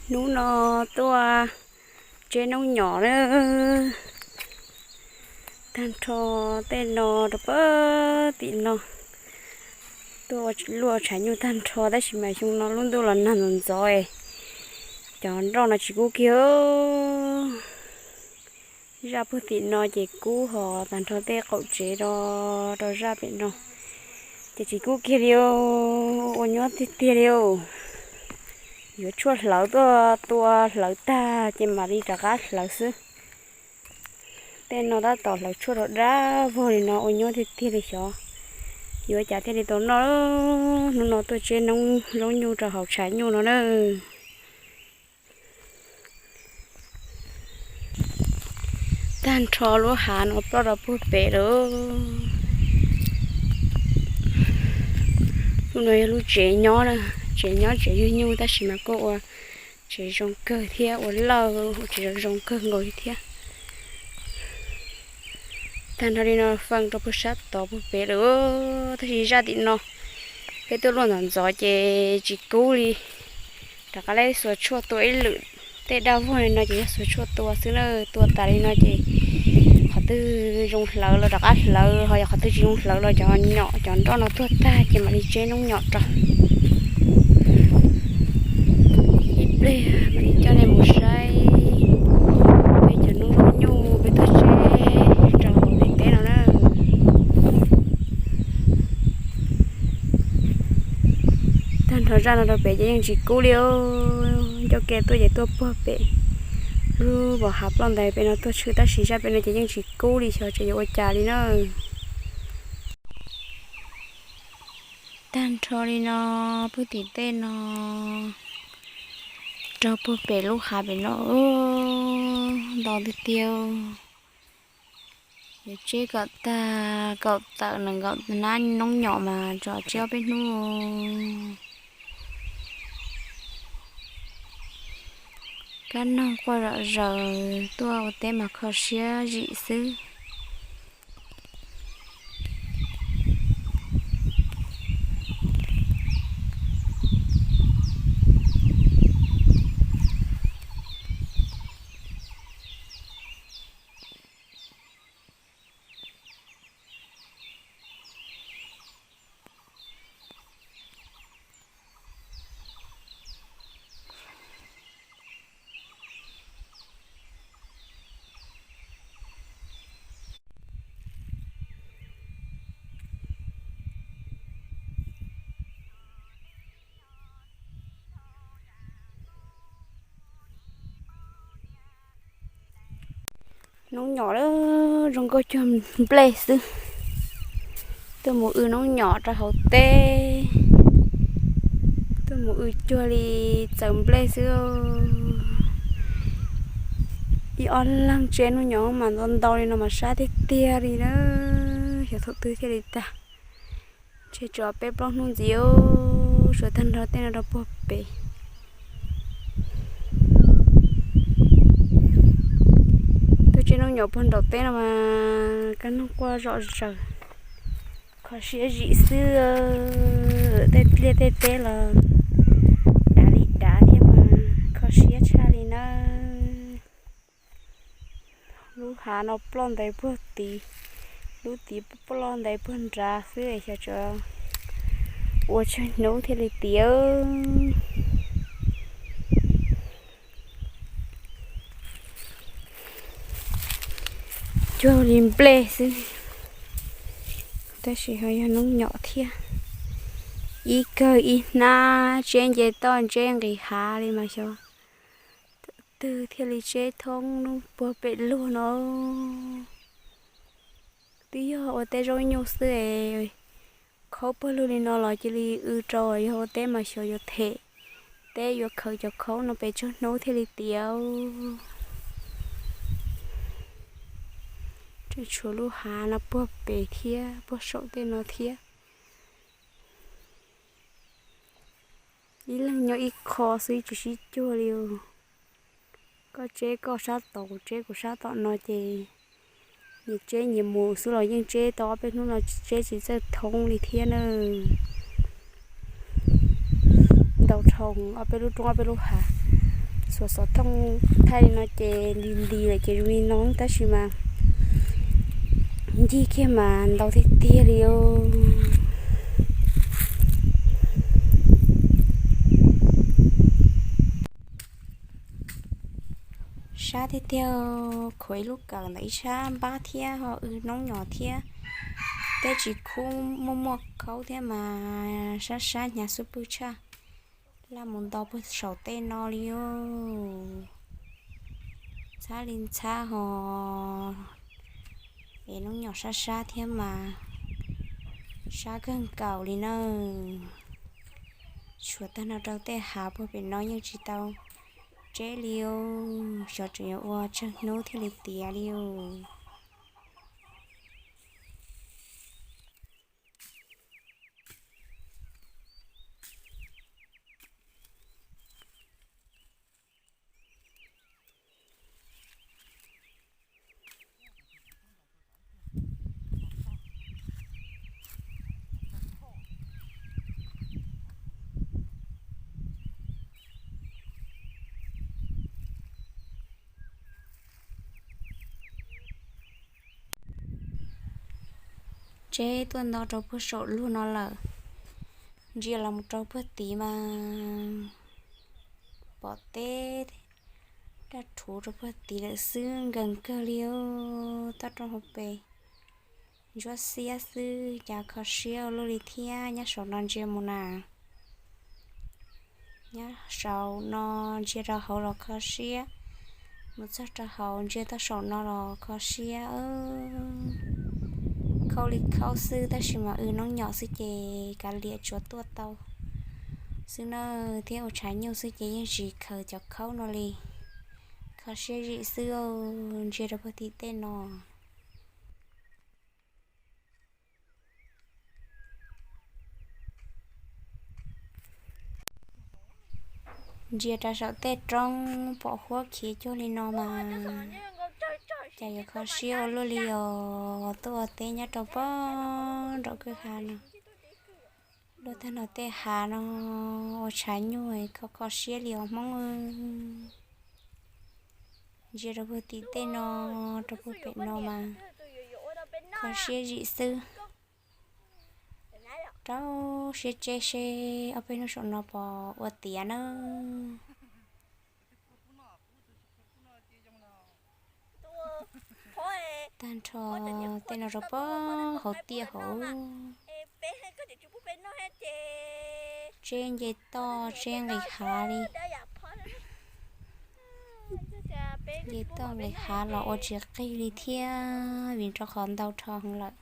Hnub no tuaj tseb noob nyom na. Tag nrho tej no rau pem tim no. Tuaj ua luaj tshav nyuj tag nrho tab sis mas xyoo no lub ntuj los nag ntxov ntxov, cov nroj no tsis kub kiag. Zaj puag tim no ces kub, ho tag nrho tej qaum tsev rau, rau zaj pem no ces tsis kub kiag li. Ua nyuab tiag tiag li. Yuav tshuaj hlawv tuaj tua hlawv tag ces mam li rov qab hlawv xwb. Tej no tab tom hlawv tshuaj rau dab vog li no, ua nyuab tiag tiag li xyov yuav cas thiaj li tau noj. Hnub no tuaj tseb noob zaub nyuj rau hauv tshav nyuj no na. Tag nrho lub hav no ploj rau puag pem lawm. Lub no yog lub tsev nyob na, tsev nyob tsev yug nyuj tab sis mas kuj ua tsev zoo kawg thiab, ua lawj ua tsev zoo zoo kawg nkaus li thiab. Tag nrho li no feej rau puag sab tod puag pem lawm. Tab sis zaj tim no peb tuaj luaj ntxov ntxov ces tsis kub li. Rov qab leb xuas tshuaj tua ib lwm. Tej dab vog li no ces yog xuas tshuaj tua xwb na, tua tas li no ces qhov twg zoo hlawv los rov qab hlawv, ho yog qhov twg tsis zoo hlawv los cov nyom cov nroj no tuag tag ces mam li tseb noob nyom rau. Ib pliag mam li coj nej mus saib peb cov noob zaub nyuj peb tuaj tseb rau hauv pem teb no na. Tag nrho zaj no rau pem ces yeej tsis kub li. Ncauj ke tuaj ces tuaj puag pem lub vos hav ploj ntais pem no tuaj tshwm, tab sis zaj pem no ces yeej tsis kub li, xyov tseem yuav ua cas li na. Tag nrho li no, puag tim tej no rau puag pem lub hav pem no ntau tiag tiag. Yuav tseb kom tag kaum tawm nees nkaum nab noob nyom mas tso tseb ob peb hnub. Kab noog quaj zom zaws, tuaj ua teb mas kho siab zim xwb. Noob nyom zoo nkauj cuag nplej xwb. Tuaj mus w noob nyom rau hauv teb, tuaj mus w cuag li txawm nplej xwb. Ib ob leeg tseb noob nyom mas ntau ntau li no mas sab tiag tiag li na. Xyov thaum twg thiaj li tag. Ntshe tshuav peb plaub hnub ntxiv, tshuav tag nrho tej no rau puag pem. Tuaj tseb noob nyom puag nraum teb no mas kab noog quaj zom zaws, kho siab zim xwb. Tej pliag tej teb los dav li dav thiab mas kho siab tshaj li na. Lub hav no ploj ntais puag tid, lub tid ploj ntais puag nrad xwb, xyov tseem ua tsawg hnub thiaj li tiav. Cuag li nplej xwb, tab sis ho yog noob nyom thiab. Ib kawg ib hnab tseb nce toj ntseb nqis hav li mas xyov twg thiaj li tseb thoob lub puag pem luag no. Twb yog ua teb zaub nyuj xwb es khaub puag lug li no los cia li w rau, yog ua teb mas xyov yuav them teb yuav khaws cov khaub no pes tsawg hnub thiaj li tiav. Tseem tshuav lub hav no puag pem thiab puag saum tej no thiab. Ib leeg nyob ib qho xwb tsis sib cuag li. Koj tseb koj sab tod, kuv tseb kuv sab tom no ces nyias tseb nyias mus xwb los yeej tseb tau ob peb hnub no tseb tsis txawj thoob li thiab na. Ntau dhau, ob peb lub roob ob peb lub hav, Xuas xov tooj thaij li no ces nti nti lawm ces zoo li no tab sis mas ncig kiag mas ntau tiag tiag li os. Sab tiag tiag, khuam ib lub kawm ntawm ib sab npab thiab ho w noob nyos thiab. Teb tsis khub muaj muaj khaub thiab mas sab sab hnyav xub pwg tshaj. Laj mus nto puag saum tej no li os. Ntxhab li ntxhab ho es noob nyos sab sab thiab mas sab kawg nkaus li na. Tshuav tag nrho rau tej hav puag pem no yeej tsis tau tseb li os, xyov tseem yuav ua tsawg hnub thiaj li tiav li os. Tseb tuaj nto rau puag saum lug no lawm, ntsia los mus rau puag tid mas pom teb daj rhuv rau puag tid lawm xwb, nkees kawg li os. Toj roob hauv pes ntsuab xiab xwb cas kho siab ua luaj li thiab. Nyob saum no ntsia mus na, nyob saum no ntsia rau hauv los kho siab, mus txog rau hauv ntsia toj saum no los kho siab. Khaub li khaub xwb tab sis mas w noob nyos xwb ces kav liam tsuav tuaj tau xwb na, thiab ua tshav nyuj xwb ces yeej tsis khaws cov khaub no li. Kho siab zim xwb, ntsia rau puag tim tej no. Ntsia rau saum tej roob pom huab khiav cuag li no mas cas yuav kho siab ua luaj li os. Tuaj ua teb nyob rau pog nraum kwj ha no, luaj tag nrho tej hav no ua tshav nyuj kho kho siab li os Hmoob. Ntsia rau puag tim tej no, rau puag pem no mas kho siab zim xwb. Rau siab tseb seb ob peb hnub saum no pom ua tiav na. Tag nrho tej no rau pog hauv tiaj hauv. Tseb nce toj tseb nqis hav li. Nce toj nqis hav los ua tsis qig li thiab vim rau qhov ntau rho heev lawm.